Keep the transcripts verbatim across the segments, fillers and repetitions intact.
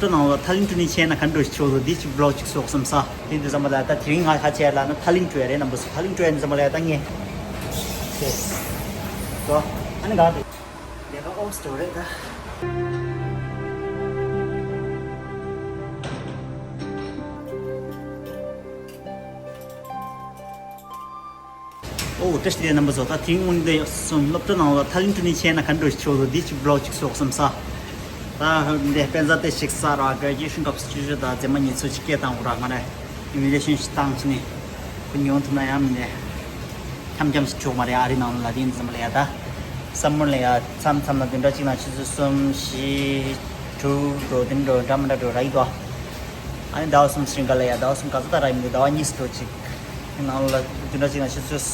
སློབ་གྲྭ་ནང་ལ་ཐག་རིང་བྲོས་ནས་བྱས་ན་ག་འདྲ་ཞིག་ཆོག་འདུག་འདི་ཅིག་བི་ལོག་ཅིག་བཟོ་བསམ་ས། དེ་འདི་ཙམ་པ་ལ་ད་དེ་རིང་ང་ཁ་ཆེ་ལ་ན་ཐག་རིང་བྲོས་རེད་རྣམ་པ་ཚོ། ཐག་རིང་བྲོས་ནི་ཙམ་པ་ལ་ད་ངས་ཆེ་ཟོ། ཨ་ནི་ག་དེ་ལས་ཀ་ཨོ་སི་ཏོ་རེད་ད། ཨོ་བཀྲ་ཤིས་བདེ་ལེགས་རྣམ་པ་ཚོ། ད་དེང་དབུ་འདི་སོང་སློབ་གྲྭ་ནང་ལ་ཐག་རིང་བྲོས་ནས་བྱས་ན་ག་འདྲ་ཞིག་ཆོག་འདུག་འདི་ཅིག་བི་ལོག་ཅིག་བཟོ་བསམ་ས། ད་འདི་དཔེ་མཛོད་དེ་ཞིག་ས་ར་གྷ་རེ་ཇུ་ཨེ་ཤན་སྐབས་སུ་ཆུ་ཆུ་དང་རྫས་མ་ཉི་ཚོ་ཅིག་སྐད་བཏང་དགོས་ར། ང་རེ་ཨིན་ཝི་ཊེ་ཤན་ཞིག་བཏང་ཕྱིན་ནས་ཁོ་ཉོན་ཐུབ་ན་ཡང་མི་འདི་འཁྱམ་འཁྱམ་ཞིག་ཆོག་མ་རེད། ཨ་རི་ནང་ལ་དེ་འདི་ཙམ་ལ་ཡ་ད་སམ་མར་ལ་ཡ་མཚམས་མཚམས་ལ་བདུན་ཕྲག་གཅིག་ནང་ཆུ་ཚོད་གསུམ་བཞི་དྲུག་འགྲོ་དེ་འདྲ་འདྲ་མི་འདྲ་འགྲོ་ར་ཡི་དོ། ཨ་ནི་ཟླ་བ་གསུམ་ཙམ་ག་ལ་ཡ་ཟླ་བ་གསུམ་ག་ཚོད་ད་ར་ཡིན་འདུག་ཟླ་བ་གཉིས་སུ་འགྲོ་ཅིག་ནང་ལ་བདུན་ཕྲག་གཅིག་ནང་ཆུ་ཚོད་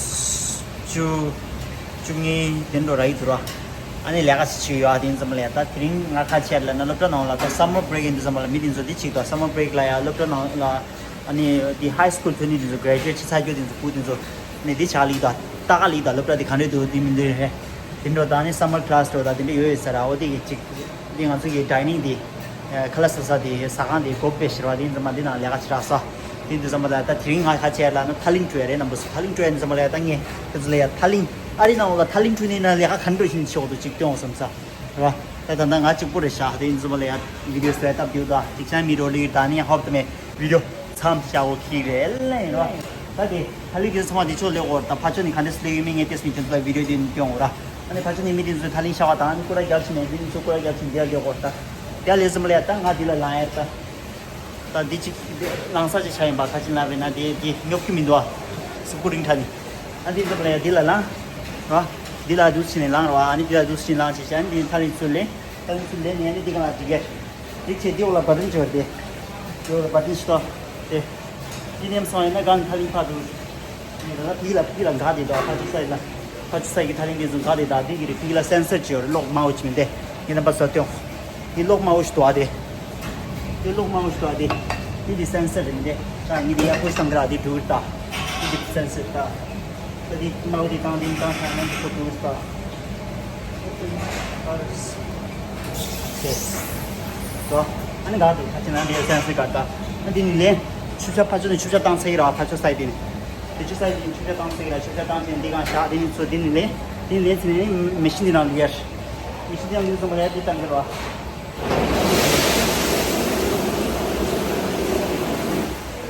བཅུ་བཅུ་གཉིས་དེ་འགྲོ་ར་ཡི་དུ་ར། ཨ་ནི་ལས་ཀ་ཞིག་བྱེད་ཡོད། ཨ་དེ་ཡིན་ཙམ་ལ་ཡ་ད་དེ་རིང་ང་ཁ་ཆེར་ལ་ན་སློབ་གྲྭ་ནང་ལ་ད་སམ་མར་བྷི་རེག་ཡིན་དུས་ཙམ་ལ་མི་དེ་ཚོ་དེ་ཅིག་དང་སམ་མར་བྷི་རེག་ལ་ཡ་སློབ་གྲྭ་ནང་ལ་ཨ་ནི་དེ་ཧའི་སི་ཁུལ་ཐོན་ནི་དེ་ཚོ་གྷ་རེ་ཇུ་ཨེཊ་བྱེད་ཚར་རྒྱུ་དེ་ཚོ་སྐུ་དེ་ཚོ་ནི་དེ་ཆགས་ལིག་དང་ལྟ་ག་ལིག་དང་སློབ་གྲྭ་དེ་ག་འདྲས་འདུག་དེ་མི་འདུག་རེད། དེ་འགྲོ་ད་ནི་སམ་མར་ཁི་ལ་སི་འགྲོ་ད་དེ་འདྲས་ཡོད་ཡོད་ས་ར། འོ་དེ་གི་ཅིག་འདི་ང་ཚོ་གི་ཌའི་ནིང་འདི། ཁ་ལག་ཟ་ས་དེ་ཟ་ཁང་དེ་སྒོ་ཕྱེ་ཕྱིར་བ་དེ་ཡིན་ཙམ་པ་འདི་ནང་ལས་ཀ་བྱེད་རག་ས། དེ་ཡིན་དུས་ཙམ་པ་ལ་ད་དེ་རིང་ང་ཁ་ཆེ་ལ་ན་ཐག་རིང་བྲོས་རེད་རྣམ་པ་ཚོ། ཐག་རིང་བྲོས་ཡིན་ཙམ་པ་ལ་ཡ་ད་ངས་ཁྱེད་ཚོ་ལ་ཡ་ཐག་རིང་ཨ་རི་ནང་ལ་ཐག་རིང་བྲོས་ནས་ན་ལས་ཀ་ག་འདྲ་ཞིག་ཆོག་འདུག་ཅིག་སྟོན་འོང་བསམ་ས་རེད་བ། ད་ད་ལྟ་ང་གཅིག་པོ་རེད་ཤག་དེ་ཡིན་ཙམ་པ་ལ་ཡ་བི་ཌི་ཡོ་སེ་ཊ་ཨབ་རྒྱག་གི་འདུག་དེ་ཆ་མི་རོ་ལི་ད་ནི་ཧོབ་ཏེ་མེད་བི་ཌི་ཡོ་མཚམས་བཞག་གོ་ཁྱི་རེད་ལེ་རོ། ད་དེ་ཧ་ལི་གི་ཚང་མ་དེ་ཕྱོགས་ལེགས་འོར་ད་ཕ་ཆོ་ནི་ག་འདྲ་སི་ལེགས་ཡོད་མེད་ངས་ཏེས་ནི་ཁྱོད་ཚོ་ལ་བི་ཌི་ཡོ་དེ་ནི་སྟོན་འོ་ར། ཨ་ནི་ཕ་ཆོ་ནི་མི་དེ་ཚོས་ཐ་ལིང་ཤ་བ་དང་ཨ་ནི་ཀུ་ར་རྒྱབ་ཕྱིན་ནས་དེ་ནི་ཚོ་ཀུ་ར་རྒྱབ་ཕྱིན་དེ་ལ་ལེགས་འོར་ད། དེ་ལས་ཙམ་ལ་ཡ་ད་ང་དེ་ལ་ལང་ཡ་ད། ད་འདི་ཅིག་ལང་ས་ཅིག་ཆ་ཡིན་པ་ཁ་ཆེ་ལ་བས་ན་དེ་དེ་ཉོབ་ཀྱི་མི་འདུག་ཨ། སུ་ཀུ་རིང་ཁྲ་ནི། ཨ་འདི་ཙམ་ལ་ཡ་དེ་ལ་ལང་། ར། དེ་ལ་དུས་ཕྱིན་ནས་ལང་ར་བ། ཨ་ནི་དེ་ལ་དུས་ཕྱིན་ལང་ཅིག་བྱ་ཨ་ནི་དེ་ཐ་ལིང་ཚུར་ལེན། ད་ནི་ཚུར་ལེན་ནས་ཨ་ནི་འདི་ག་ལ་འགྲིག་གས། འགྲིག་བྱས་འདི་འོག་ལ་བ་ཏན་ཅིག་ཡོད་དེ། འདི་འོག་ལ་བ་ཏན་ཅིག་ཏོ། དེ། འདི་ནེམ་སོང་ཡིན་ན་གང་ཐ་ལིང་ཕ་འདུག་ནི་ད་ལ་ཕི་ལ་ཕི་ལ་འགག་དེ་དོ་ཕ་ཆུ་སའི་ལ། ཕ་ཆུ་སའི་གི་ཐ་ལིང་དེ་ཚོ་འགག་དེ་དག་དེ་གི་རེད། ཕི་ལ་སེན་སར་ཅིག་ཡོད་རེད། གློག་དམར་པོ་ཅིག་མིན་ཏེ། ངས་རྣམ་པ་ཚོ་སྟོན། འདི་གློག་དམར་པོ་ཞིག་འདུག་ཨ་དེ། འདི་གློག་དམར་པོ་ཞིག་འདུག་ཨ་དེ། འདི་འདི་སེན་སར་རེད་མིན་ཏེ། ད་ངས་འདི་ཡར་པོ་ཞིག་བཏང་གི་ར་དེ་འགྲོ་གི་རེད་ད། འདི་འདི་སེན་སར་ད། ད་འདི་དམར་པོ་འདི་བཏང་འདི་བཏང་ཚར་ན་འདི་ཁོ་འགྲོ་གི་རེད་ད། ཨོ་ཀེ། ཨ་རེ། ཨོ་ཀེ། ད། ཨ་ནི་ག་དེ་ཁ་ཆེ་ན་འདི་སེན་སར་ག་ད། ཨ་འདི་ནི་ལེན། ཆུ་ཚ་ཕ་ཆུ་ནི་ཆུ་ཚ་བཏང་ཚར་གི་ར་ཕ་ཆུ་སའི་དེ་ནི། དེ་ཆུ་ཚ་ཡིན་ཆུ་ཚ་བཏང་ཚར་གི་ར་ཆུ་ཚ་བཏང་ཚར་འདི་གང་བཞག་དེ་ནི་ཚུར་དེ་ནི་ལེན། དེ་ནི་ལེན་ཚར་ནས་མེ་ཤིན་འདི་ནང་ལ་ཡར། མེ་ཤིན་འདི་ནང་ལ་ཡར་འདི་བཏང་གི་ར།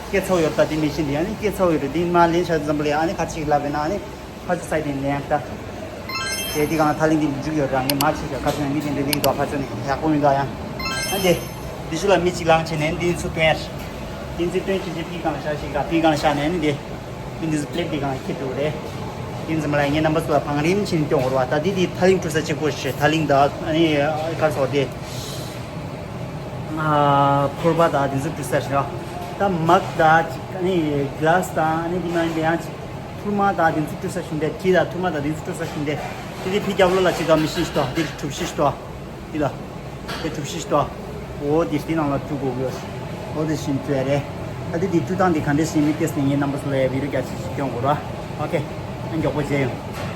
སྐྱེ་ཚར་ཡོད་ད་དེ་མེ་ཤིན་འདི་ཡང་ནི་སྐྱེ་ཚར་ཡོད་རེད། འདི་མ་ལེན་བྱ་ཙམ་པ་ལས་ཨ་ནི་ཁ་ཅིག་ལབ་པས་ན་ཨ་ནི། ཕ་ཆུ་སའི་དེ་ནས་ཡང་ལྟ། དེ་དེ་གང་ཐ་ལིང་དེ་མཇུག་ཡོད་རང་ངས་མ་ཆེ་ཤ་ཁ་ཆུ་ནས་མི་དེ་འདྲ་ལིག་དོ་ཕ་ཆུ་ནས་ཡག་པོ་མི་འདུག་ཡང་། ཨ་དེ། དེ་ཤུ་ལ་མི་གཅིག་ལང་ཆེ་ནས་འདི་ཚུ་སྟོན་ཡར། དེ་ཚུ་སྟོན་ཆེ་ཆེ་ཕི་གང་ཤ་ཞིག་ག་ཕི་གང་ཤ་ནས་ནི་དེ། མི་འདི་ཚུ་པླེ་དེ་གང་ཁྱེར་འགྲོ་རེད། དེ་ཚུ་མ་ལ་ངས་རྣམ་པ་ཚོ་ལ་བང་རིམ་ཕྱིན་སྟོན་འོར་བ་ད་དེ་དེ་ཐ་ལིང་བཀྲུ་ས་གཅིག་པོ་ཞེ་ཐ་ལིང་ད་ཨ་ནི་ཁར་སོ་དེ། ཕོར་པ་ད་དེ་ཚུ་བཀྲུ་ས་ཞེ་ར། ད་མག་ད་ཅིག་ཨ་ནི་གི་ལ་སི་ད་ཨ་ནི་དེ་མ་ཡིན་པའི་ཡང་ཅིག་ཐུར་མ་དང་དེ་ཚོ་བཀྲུ་ས་ཞིག་འདྲ། གྲི་དང་ཐུར་མ་དང་དེ་ཚོ་བཀྲུ་ས་ཞིག་འདྲ། དེ་དེ་ཕི་རྒྱབ་ལོགས་ལ་ཅིག་ག་མི་ཤིན་ཞིག་དོ། དེ་གྲུ་བཞི་ཞིག་དོ། དེ་ལ། དེ་གྲུ་བཞི་ཞིག་དོ། འོ་དེ་དེ་ནང་ལ་བཀྲུ་དགོས་ཀྱི་ཡོད། འོ་དེ་བཞིན་བཀྲུ་ཡ་རེད། ད་དེ་དེ་བཀྲུ་སྟངས་དེ་ག་འདྲས་ཞིག་མི་ཏེས་ནས་ངའི་རྣམ་པ་ཚོ་ལ་ཡ་བི་རུ་རྒྱ་ཆེ་ཞིག་སྐྱོང་དགོས་ར། ཨོ་ཁེ། ཨ་མགྱོགས་པོ་བྱས་ཡོང་།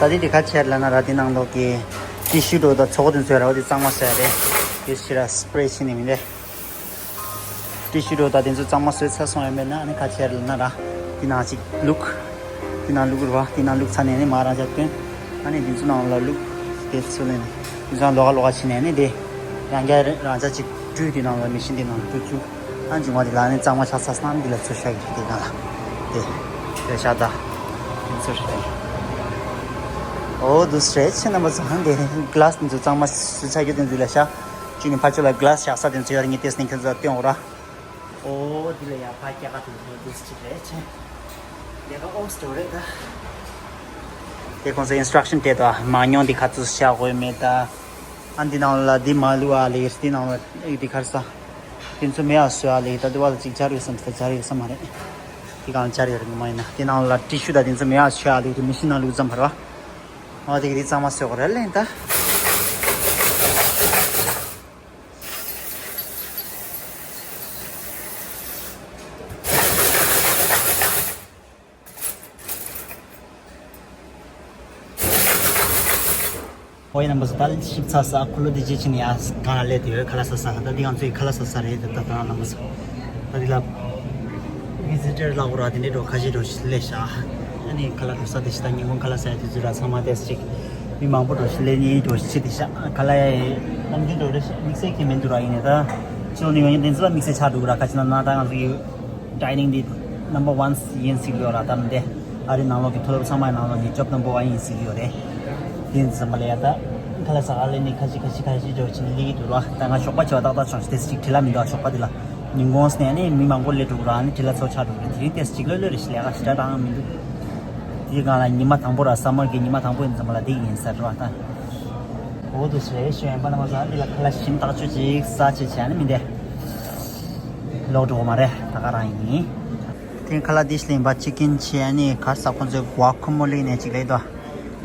ད་དེ་དེ་ཁ་ཕྱེ་ལབ་ན་ར། དེ་ནང་ལོགས་ཀྱི་ཊི་ཤུ་འདྲ་བོ་དང་ཚོགས་དེ་ཚོ་ཡོད་ར། འོ་དེ་གཙང་མ་བཟོ་ཡ་རེད། དེ་ཕྱི་ར་སི་པེ་རེ་བྱས་ནས་མིན་པས། ཊི་ཤུ་འདྲ་བོ་དང་དེ་ཚོ་གཙང་མ་བཟོས་ཚར་སོང་ཡོད་མེད་ན། ཨ་ནི་ཁ་ཕྱེ་ལབ་ན་ར། དེ་ནང་ཅིག་བླུགས། དེ་ནང་བླུགས་ར་བ། དེ་ནང་བླུགས་ཚར་ནས་ནི་མར་རང་འཇགས་བཏོན། ཨ་ནི་དེ་ཚོ་ནང་ལ་བླུགས། དེ་ཚོ་ལས་ནི་དེ་ཚོ་ལོགས་ཀ་ལོགས་ཀ་བྱས་ནས་ནི་དེ་རང་འཇགས་རང་འཇགས་ཅིག་བཀྲུས། དེ་ནང་ལ་མེ་ཤིན་དེ་ནང་བཀྲུས་བཅུག་ཨ་འབྱུང་བ་དེ་ལ་ནི་གཙང་མ་ཆགས་ཚར་སོང་ན་འདི་ལ་ཚུར་བཞག་གི་རེད། དེ་ནང་ལ་དེ་དེ་བཞག་ད། དེ་ཚུར་བཞག་འོ་འདུག་སེ་རེད། ཁྱེད་རྣམ་པ་ཚོ་ཧང་དེ་གི་ལཱ་སི་དེ་ཚོ་གཙང་མ་བཟོས་ཚར་རྒྱུ་དེ་ཚོ་ལ་བཞག་ཅིག་ནི་ཕར་ཕྱོགས་ལ་གི་ལཱ་སི་བཞག་ས་དེ་ཚོ་ཡོད་རེད། ངས་དེ་སྣེ་ཁྱེད་ཚོ་ལ་སྟོན་འོ་ར། འོ་འདི་ལ་ཡ་ཕར་སྐྱེལ་ཀ་དེ་ཚོ་འདུག་སེ་རེད། དེ་ག་ཨོ་སི་ཏོ་རེད་ད། དེ་ཁོང་ཚོ་ཨིན་སི་ཊྲག་ཤན་སྤྲད་དོ། མ་ཉོང་འདི་ག་ཚོད་བཞག་དགོས་མེད་ད། ཨ་འདི་ནང་ལ་འདི་མ་བླུགས་ཨ་ལེ། འདི་ནང་ལ་འདི་གར་ས། དེ་ཚོ་མེད་ཨ་བཟོས་ཨ་ལེ། ད་འདི་བ་ལ་ཅིག་སྦྱར་ཡོད་བསམ། ད་སྦྱར་ཡོད་བསམ་མ་རེད། འདི་གང་སྦྱར་ཡོད་རེད་མ་ཡིན་ན། འདི་ནང་ལ་ཊི་ཤུ་ད་དེ་ཚོ་མེད་ཨ་བཟོས་ཨ་ལེ། དེ་མེ་ཤིན་ནང་བླུགས་ཙམ་བར་བ། འོ་དེ་གི་རིགས་གཙང་མ་བཟོས་དགོས་རེད་ལེ་ད། ཨོ་ཡ་རྣམ་པ་ཚོ། ད་ལྟ་ཞིབ་ཚགས་ས་འཁོར་ལོ་འདི་རྗེས་ཕྱིན་ཡ་གང་ལ་སླེབས་ཡོད། ཁ་ལག་ཟ་ས་ལ། ད་འདི་ང་ཚོའི་ཁ་ལག་ཟ་ས་རེད། ད་ལྟ་རང་རྣམ་པ་ཚོ་ད་འདི་ལ་བི་ཟི་ཊར་ལ་འོ་ར་དེ་འདྲའི་འགྲོ་ཁ་ཤས་འགྲོ་ཞིག་སླེབས་ཤག་ཨ་ནི་ཁ་ལག་འགྲོ་ས་དེ་ཞིག་ད་ཉིན་གུང་ཁ་ལག་ཟ་ཡ་དུས་ཚོད་ར། ཚང་མ་ཏོག་ཙམ་ཅིག་མི་མང་པོ་འགྲོ་ཞིག་སླེབས་ནས་འགྲོ་ཞིག་བྱེད་དེ་ཤག་ཁ་ལག་ཡ་ནམ་རྒྱུན་འགྲོ་རེད། དམིགས་བསལ་གྱི་མི་འདུག་ར། ཡིན་ནའི་ད་ཕྱི་ལོགས་ནས་ཡོང་ཡིན་དེ་ཚོ་ལ་དམིགས་བསལ་ཆགས་འདུག་ར། ཁ་ཅིག་ན་ན་ད་ང་ཚོ་གི་ཌའི་ནིང་འདི་ནམ་བར་ཝན་ཡིན་ཟེར་གྱི་ཡོད་ར། ད་མི་འདི་ཨ་རི་ནང་ལོགས་ཀྱི་མཐོ་སློབ་ཚང་མའི་ནང་ལོགས་ནས་ཇོབ་ནམ་བར་ཝན་ཡིན་ཟེར་གྱི་ཡོད་རེད། དེ་ཡིན་ཙམ་པ་ལ་ཡ་ད་ཁ་ལག་ཟ་ག་སླེབས་ནས་ཁ་ཤས་ཁ་ཤས་ཁ་ཤས་འགྲོ་ཕྱིན་སླེབས་ཀྱི་འདུག་ར། ད་ང་ཞོགས་པ་བྱས་པ་ཏག་ཏག་བྱུང་ཞིག་དེ་ཅིག་བྲེལ་བ་མི་འདུག་ཞོགས་པ་དེ་ལ་ཉིན་གུང་ནས་ནི་མི་མང་པོ་སླེབས་འགྲོ་གི་ར། ནི་བྲེལ་བ་ཚ་པོ་ཆགས་འགྲོ་གི་རེད། དེ་རིང་ཏོག་ཙམ་ཅིག་ལྷོད་ལྷོད་རེད་ཤག་ལས་ཀ་ཞེ་དྲག་རང་མི་འདུག་དེའི་སྒང་ལ་ཉི་མ་དང་པོ་ར། སམ་མར་གྱི་ཉི་མ་དང་པོ་ཡིན་ཙམ་པ་ལ་འདི་ཡིན་ས་རེད་བ། ད་འོ་འདུག་སེ་རེད། ཤོད་ཡན་པ་རྣམ་པ་ཚོ། འདི་ལ་ཁ་ལག་ཞིམ་ཐག་ཆོད་ཅིག་ཟ་བྱས་བྱས་ནི་མི་འདི་ལོག་འགྲོ་གི་མ་རེད། ད་ག་རང་ཡིན། དེ་ཁ་ལག་འདི་ཞིག་ལེན་པ་ཅི་ཀིན་བྱས་ནི་གར་ས་ཁོང་ཚོའི་གུ་ཨ་ཁུ་མོ་ལི་ནས་ཅིག་ལེན་དོ།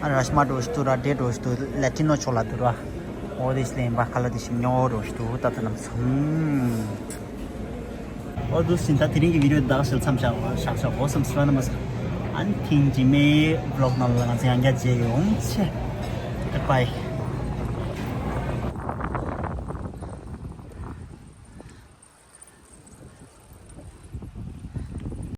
ཨ་ར་ཤ་མ་འགྲོ་ཞིག་འདུག་ར། འབྲས་འགྲོ་ཞིག་འདུག་ལ་ཏི་ནོ་ཕྱོགས་ལ་འདུག་ར། འོ་འདི་ཞིག་ལེན་པ་ཁ་ལག་འདི་ཞིམ་ཉོ་འགྲོ་ཞིག་འདུག་ད་ལྟ་རྣམ་པ་ཚོ། ཨོ་འདུག་སེ་ད་དེ་རིང་གི་བི་ཌི་ཡོ་འདི་ག་ཞིག་མཚམས་བཞག་བཞག་ཆོག་གོ་བསམ་སོང་རྣམ་པ་ཚོ། ཨ་ནི་ཐེངས་རྗེས་མའི་བི་ལོག་ནང་ལ་ང་ཚོ་ཡང་བསྐྱར་མཇལ་ཡོང་། ཆེ། གུཌ་བྷའི།